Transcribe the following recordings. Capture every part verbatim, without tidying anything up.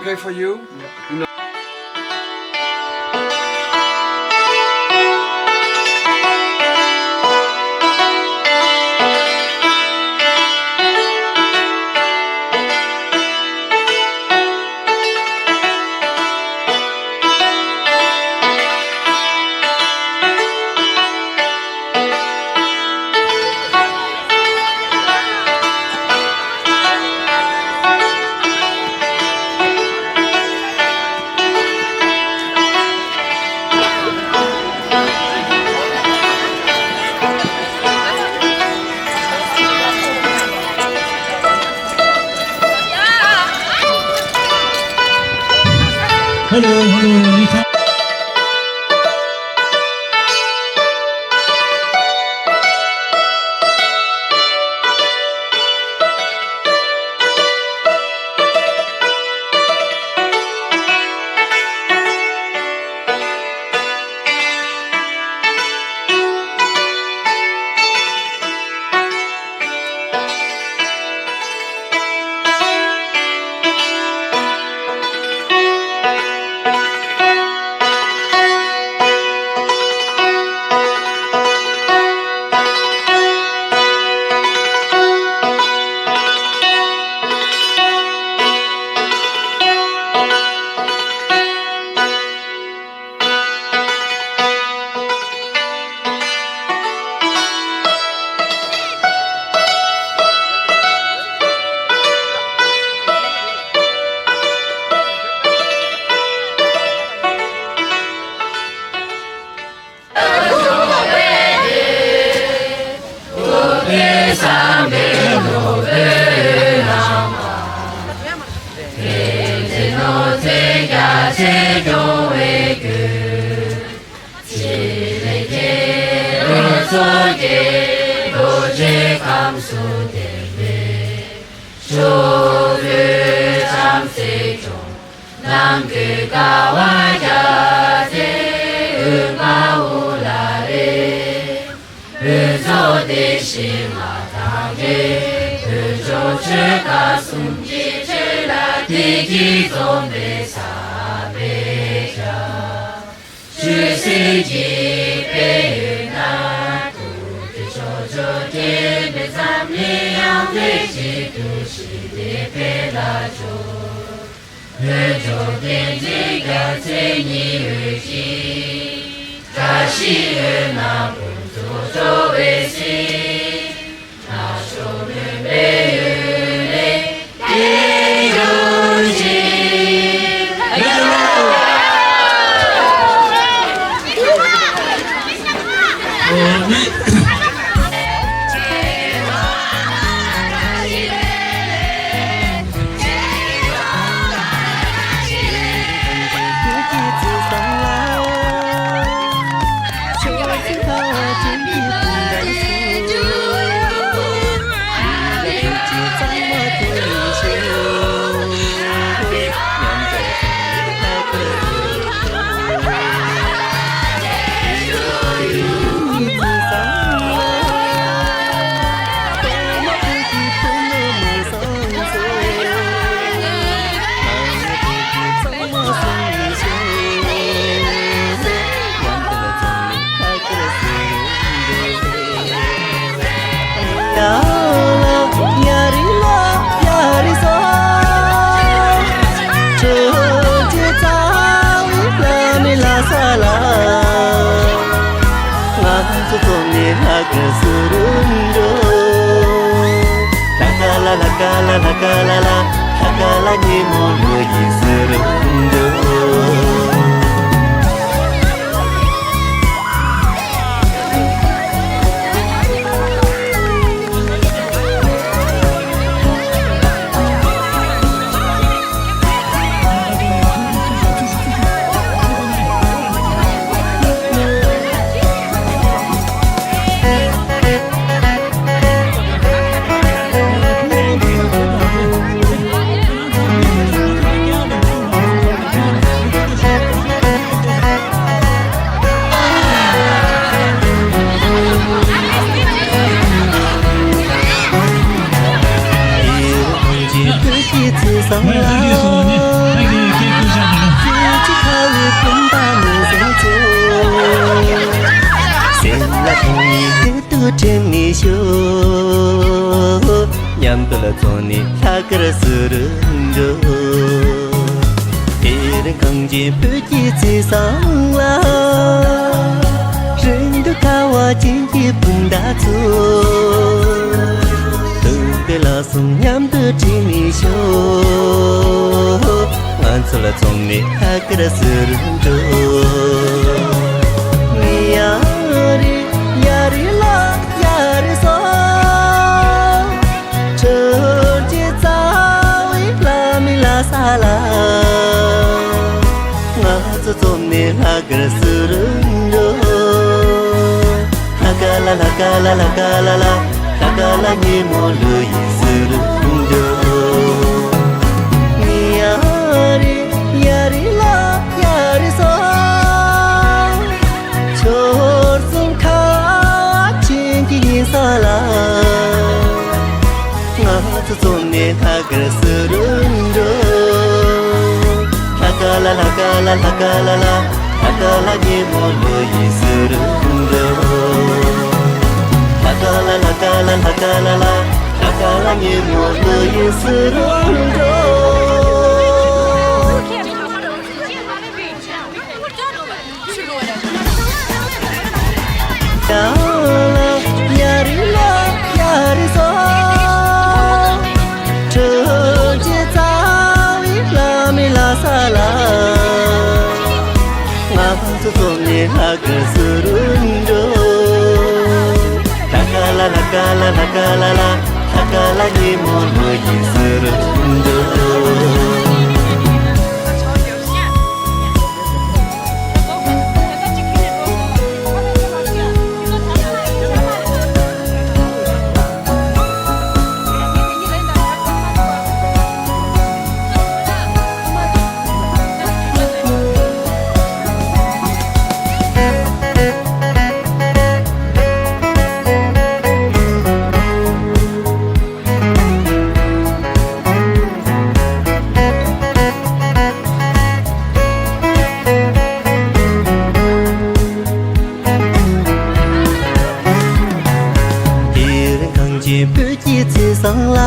Pray for you. You know. Hello, hello, Lisa. ནམ་མཁའི་ཀ་བ་རྒྱ་མཚོའི་དབུས་དཔའ་བོ་ལ་རེ། འོད་ཟེར་དེ་བཞིན་ལ་དྭགས་ཀྱི་འོད་སྦྱོར་ཆོས་བཀའ་སུམ་བརྒྱའི་ཆོས་ལ་བདེ་སྐྱིད་འཛོམས་པའི་ས་མེད་ཀྱང་། ཆོས་སྲིད་ཀྱི་དཔལ་ཡོན་ན་ཐུགས་ཀྱི་ཕྱོགས་བཅུ་ཁྱབ་པའི་འཛམ་གླིང་ཡང་ལེགས་ཀྱི་ཐུགས་རྗེ་དེ་འཕེལ་ལ་སྤྱོད། འོད་སྦྱོར་ཏིང་འཛིན་རྒྱལ་མཚན་ཉི་འོད་ཀྱིས། བཀྲ་ཤིས་འོད་སྣང་ཀུན་ཏུ་སྤྲོ་བའི་ཚེ། ལྷ་མཆོག་མོན་པའི་འོད་ལས་དལ་འབྱོར་ཅིག། དྲན་ནས་ཤོག་མཉམ་དུ་ལ་འཚོགས་ནས་ལྷག་དཀར་བསུ་རུ་འགྲོ། དེ་རིང་གངས་ཅན་བོད་ཀྱི་བརྩེ་བཟང་ལ། རིང་དུ་དགའ་བ་ཅན་གྱི་སྤུན་ཟླ་ཚོ། སྟོན་པའི་ལྷ་སྲུང་མཉམ་དུ་དྲན་ནས་ཤོག་ང་ཚོ་ལ་འཚོགས་ནས་ལྷག་དཀར་བསུ་རུ་འགྲོ། ནི་ཡ་རི་ཡ་རི་ལ་ཡ་རི་སོ། ཁྲོ་ཆུ་རྩ་བའི་ལྷ་མི་ལྷ་ས་ལ། ང་ཚོ་འཛོམས་ནས་ལྷག་དཀར་བསུ་རུ་འགྲོ། ལྷ་དཀར་ལ་ལྷ་དཀར་ལ་ལྷ་དཀར་ལ་ལ། ལྷ་དཀར་ལ་ཉིན་མོ་ལོ་ཡི་བསུ་རུ་འགྲོ། ནི་ཡ་རི་ཡ་རི་ལ་ཡ་རི་སོ། ཆོར་གསུམ་ཁ་ཆེན་གྱི་ཉིན་ས་ལ། ང་ཚོ་འཛོམས་ནས་ལྷག་དཀར་བསུ་རུ་འགྲོ། ལྷ་དཀར་ལ་ལྷ་དཀར་ལ་ལྷ་དཀར་ལ་ལ། ལྷ་དཀར་ལ་ཉིན་མོ་ལོ་ཡི་བསུ་རུ་འགྲོ། ལྷ་དཀར་ལ་ལྷ་དཀར་ལ་ལྷ་དཀར་ལ་ལ། ལྷ་དཀར་ལ་ཉིན་མོ་ལོ་ཡི་བསུ་རུ་འགྲོ། ཡ་ལ་ཡ་རི་ལ་ཡ་རི་སོ། ཁྲོ་ཆུ་རྩ་བའི་ལྷ་མི་ལྷ་ས་ལ། ང་ཚོ་འཛོམས་ནས་ལྷག་དཀར་བསུ་རུ་འགྲོ། ལྷ་དཀར་ལ་ལྷ་དཀར་ལ་ལྷ་དཀར་ལ་ལ། ལྷ་དཀར་ལ་ཉིན་མོ་ལོ་ཡི་བསུ་རུ་འགྲོ། དེ་རིང་གངས་ཅན་བོད་ཀྱི་བརྩེ་བཟང་ལ།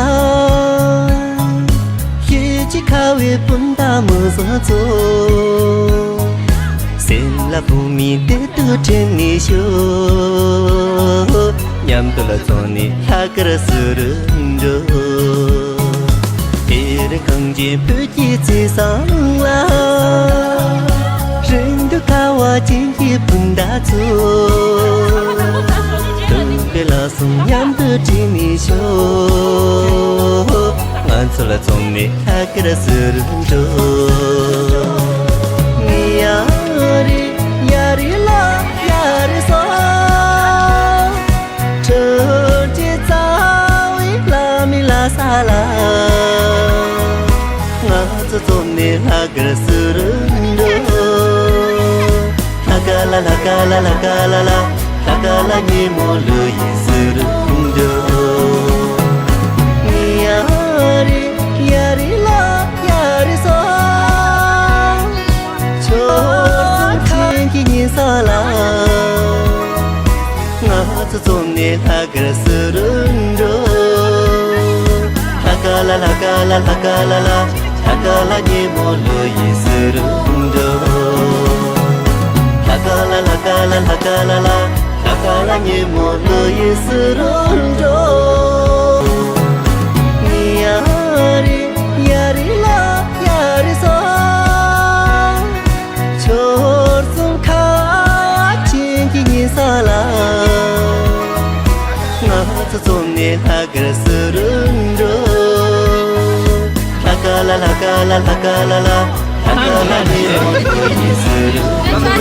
ཤེས་ཀྱི་ཁ་བའི་སྤུན་ཟླ་མི་བཟང་ཚོ། སེམས་ལ་བུ་མོའི་བདེ་སྡུག་དྲན་ནས་ཤོག་མཉམ་དུ་ལ་འཚོགས་ནས་ལྷག་དཀར་བསུ་རུ་འགྲོ། དེ་རིང་གངས་ཅན་བོད་ཀྱི་བརྩེ་བཟང་ལ། རིང་དུ་དགའ་བ་ཅན་གྱི་སྤུན་ཟླ་ཚོ། སྟོན་པའི་ལྷ་སྲུང་མཉམ་དུ་དྲན་ནས་ཤོག་ང་ཚོ་ལ་འཛོམས་ནས་ལྷག་དཀར་བསུ་རུ་འགྲོ། ནི་ཡ་རི་ཡ་རི་ལ་ཡ་རི་སོ། ཁྲོ་ཆུ་རྩ་བའི་ལྷ་མི་ལྷ་ས་ལ། ང་ཚོ་འཛོམས་ནས་ལྷག་དཀར་བསུ་རུ་འགྲོ། ལྷ་དཀར་ལ་ལྷ་དཀར་ལ་ལྷ་དཀར་ལ་ལ། ལྷ་དཀར་ལ་ཉིན་མོ་ལོ་ཡི་བསུ་རུ་འགྲོ། ཡ་རི་ཡ་རི་ལ་ཡ་རི་སོ། ཆོས་ཚོགས་ཆེན་གྱི་ཉིན་ས་ལ། ང་ཚོ་འཛོམས་ནས་ལྷག་དཀར་བསུ་རུ་འགྲོ། ལྷ་དཀར་ལ་ལྷ་དཀར་ལ་ལྷ་དཀར་ལ་ལ། ལྷ་དཀར་ལ་ཉིན་མོ་ལོ་ཡི་བསུ་རུ་འགྲོ། ལྷ་དཀར་ལ་ལྷ་དཀར་ལ་ལྷ་དཀར་ལ་ལ། ལྷ་དཀར་ལ་ཉིན་མོ་ལོ་ཡི་བསུ་རུ་འགྲོ། ཡ་རི་ཡ་རི་ལ་ཡ་རི་སོ། ཆོར་གསུམ་ཁ་ཆེན་གྱི་ཉིན་ས་ལ། ང་ཚོ་འཛོམས་ནས་ལྷག་དཀར་བསུ་རུ་འགྲོ། ལྷ་དཀར་ལ་ལྷ་དཀར་ལ་ལྷ་དཀར་ལ་ལ། ལྷ་དཀར་ལ་ཉིན་མོ་ལོ་ཡི་བསུ་རུ་འགྲོ།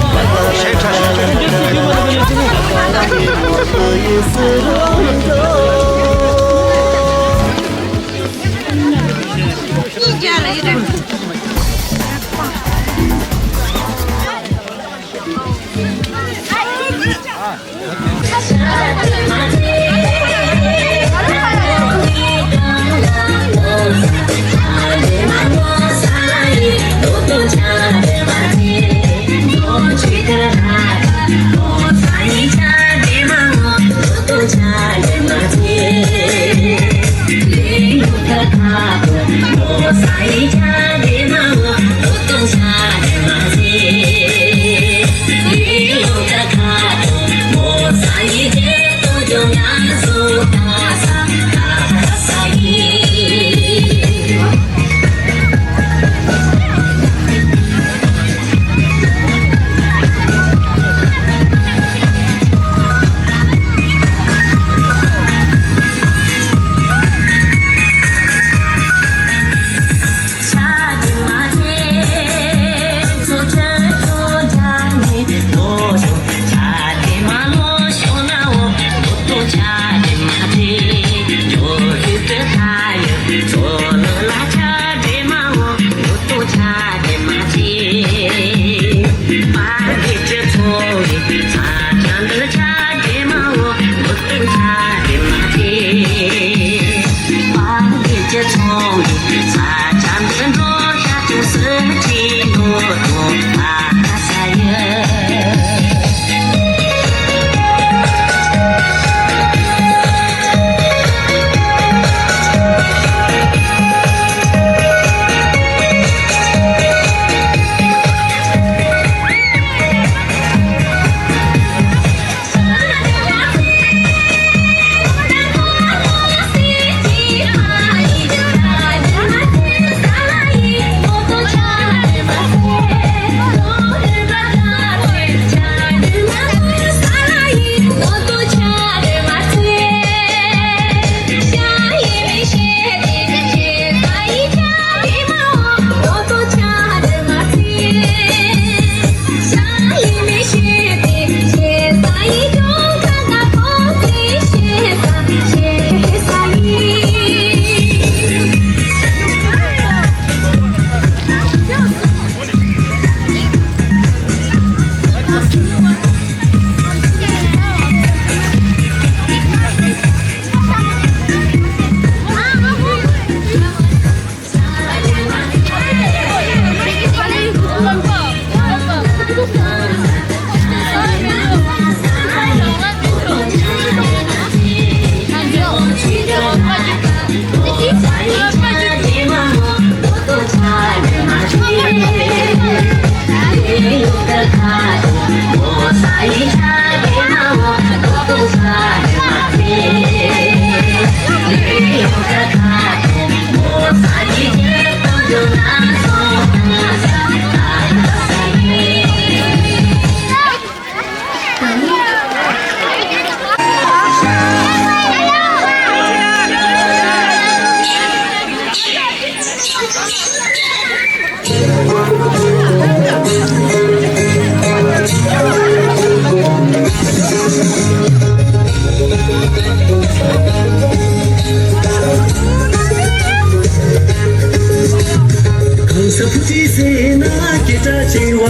ལྷ་དཀར་ལ་ལྷ་དཀར་ལ་ལྷ་དཀར་ལ་ལ། ལྷ་དཀར་ལ་ཉིན་མོ་ལོ་ཡི་བསུ་རུ་འགྲོ།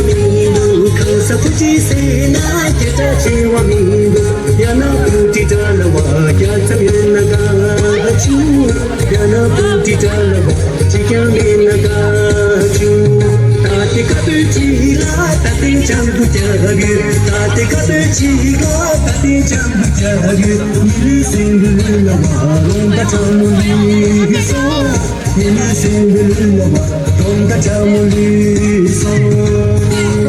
མི་འདུག་ཁ་ས་ཕུ་ཅི་ཟེར་ན་སྐད་གྲགས་ཆེ་བ་མི་འདུག་ཡང་ན་པུ་ཏི་ཏྲ་ལ་བ་རྒྱ་ཙམ་ཡོད་ན་དགའ་བྱུང་། ཡང་ན་པུ་ཏི་ཏྲ་ལ་བ་གཅིག་ཀྱང་མེད་ན་དགའ་བྱུང་། ད་ལྟའི་ཁ་ཏོན་གཅིག་ལ་ད་ལྟའི་ལྕམ་བུ་རྒྱག་ཡོད། ད་ལྟའི་ཁ་ཏོན་གཅིག་ལ་ད་ལྟའི་ལྕམ་བུ་རྒྱག་ཡོད། མི་ལུས་སེམས་ལུས་ལ་བ་རོང་ད་ཁྲ་མོ་ལུས་སོང་། ཡེ་ནས་སེམས་པའི་ལུས་ལ་བ་དོན་དག་ཆ་མོ་ལུས་སོང་།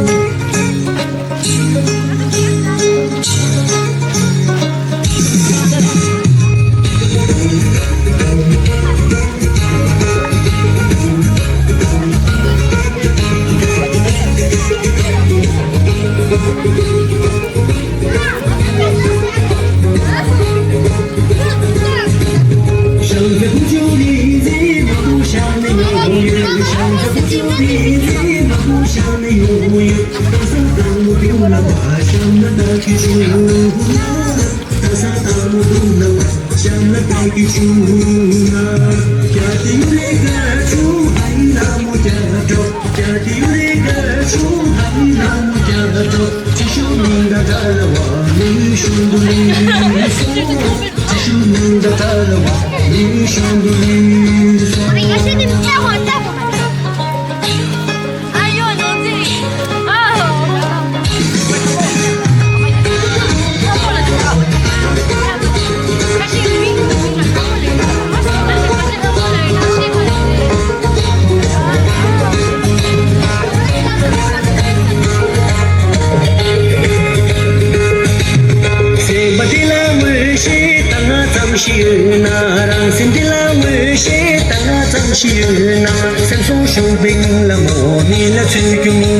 སེམས་པ་འདི་ལ་ངོ་ཤེས་ད་ང་ཙམ་ཞིག་ཡོད་ན། རང་སེམས་འདི་ལ་ངོ་ཤེས་ད་ང་ཙམ་ཞིག་ཡོད་ན། སེམས་སོང་ཤུགས་པའི་ཉིན་ལ་མོ་མི་ལ་ཚོད་རྒྱུ་མི་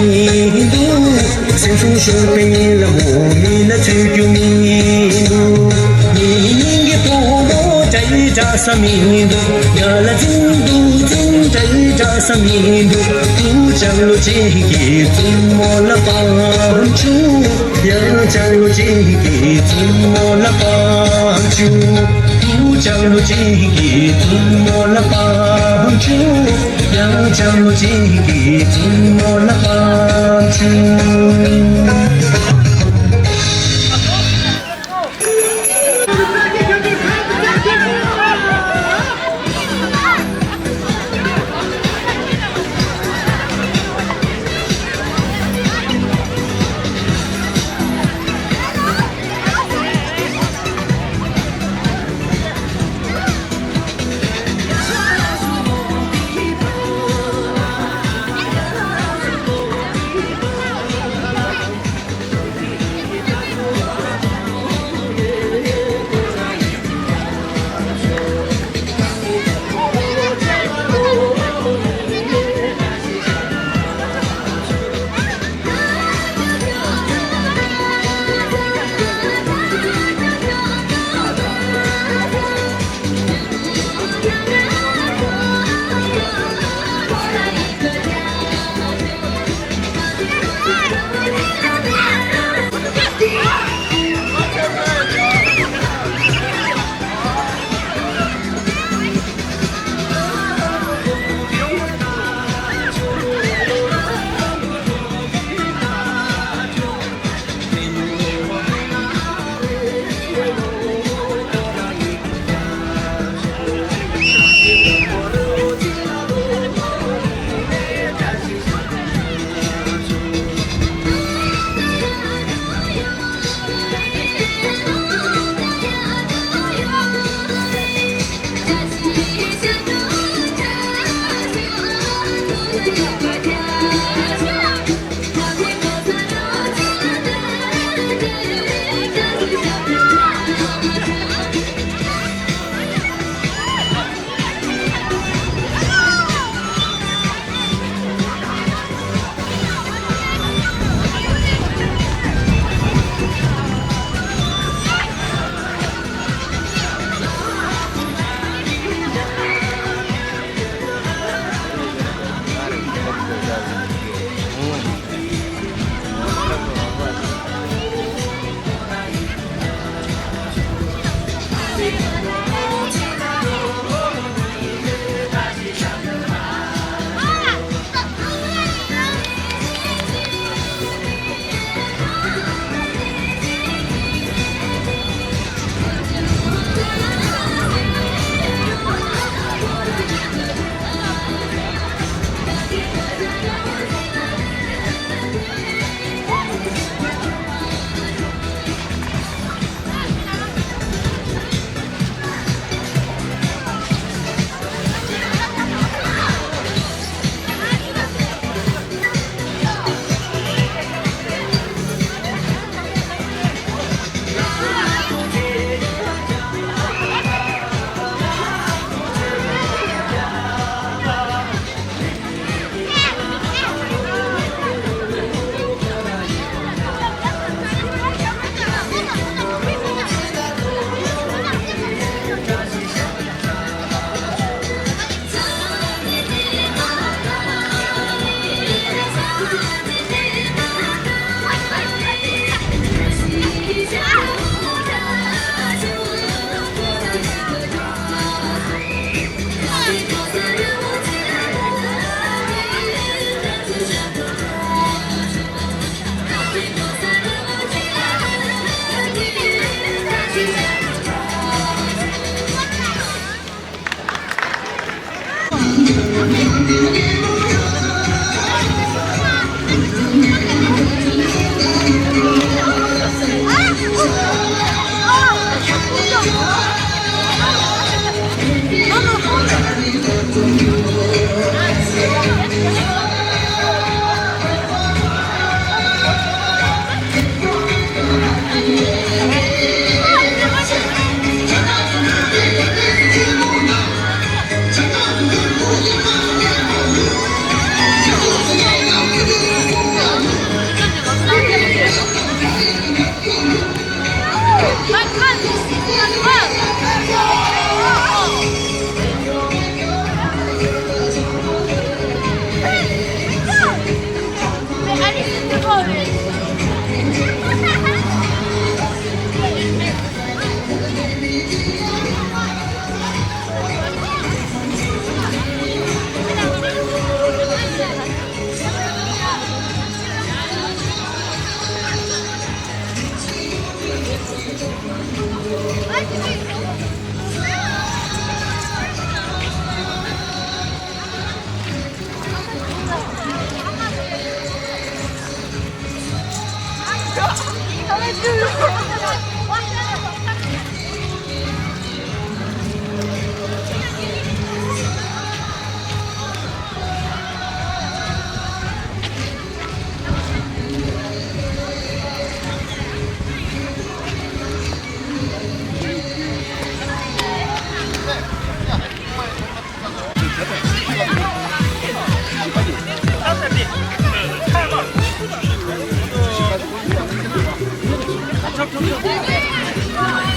འདུག་སེམས་སོང་ཤུགས་པའི་ཉིན་ལ་མོ་མི་ལ་ཚོད་རྒྱུ་མི་འདུག་མི་སྙིང་གི་ཕོ་མོ་འདྲ་ཡི་འདྲ་ས་མི་འདུག་ཡ་ལ་འཛིན་འདུག་འཛིན་འདྲ་ཡི་འདྲ་ས་མི་འདུག་ཏུ་ཅང་ལོ་ཅིག་གི་བཙུན་མོ་ལ་སྤང་བྱུང་། ཡང་ཅང་ལོ་ཅིག་གི་བཙུན་མོ་ལ་སྤང་བྱུང་། ཏུ་ཅང་ལོ་ཅིག་གི་བཙུན་མོ་ལ་སྤང་བྱུང་། ཡང་ཅང་ལོ་ཅིག་གི་བཙུན་མོ་ལ་སྤང་བྱུང་།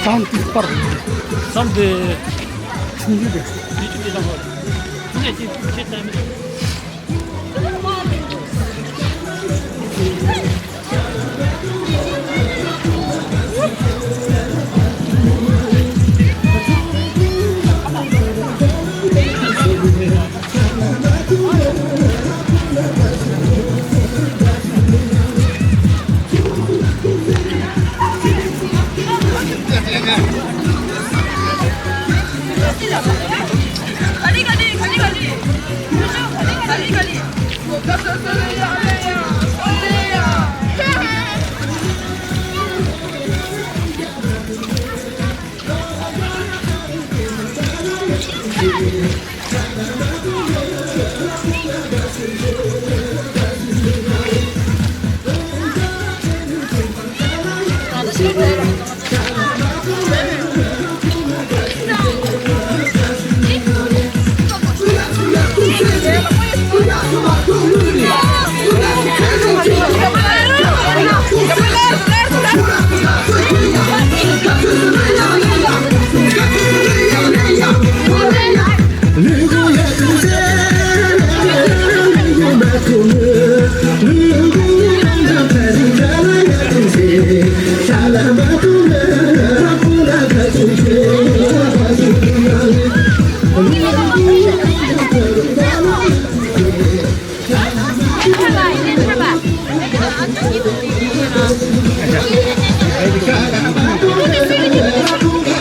སང་དེ་པར། སང་དེ། ཆུང་ཆུང་དེ། དེ་ཆུང་དེ་དང་པོ། དེ་ཆེ་ཆེ་ཆེ་ལྟ་མི་འདུག་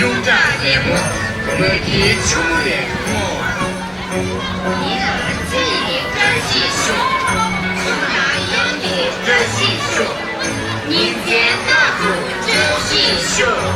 ཡོངས་གྲགས་ལེགས་མོ། མོས་གུས་ཆུ་མོ་ལས་མོ། མི་ལ་ཚེ་ཡི་བཀྲ་ཤིས་ཤོག་ཚོགས་ལ་གཡང་གི་བཀྲ་ཤིས་ཤོག་ཉིན་མཚན་རྟག་ཏུ་བཀྲ་ཤིས་ཤོག